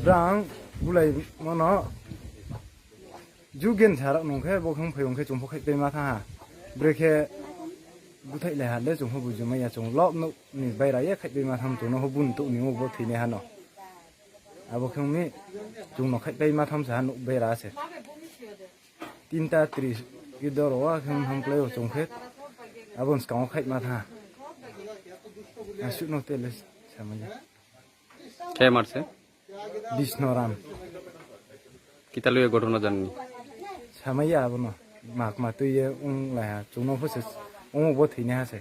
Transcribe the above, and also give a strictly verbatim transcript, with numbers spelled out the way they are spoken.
Rang bulai mono jugen sarok nungkhe bo khung phai ungkhe chungpho khai tei ma tha ha. Brekhe buthai lai ha le chungpho bujumai ya chung lok nuk ni baira ye khai tei ma tham chung no ho bun tu ni bo thine hano. Abo khung ni chung no khai tei ma tham sa ha nuk baira se. Tinta tris ki doro wa khung ham klai o chungkhe abon skang khai ma tha. Asuk no tele samanya. Khe marse? Bisnoram. Kita luye gothona janni. Samaya abono. Mak ma tuye ung laya. Chungno phose ung bo thine hase.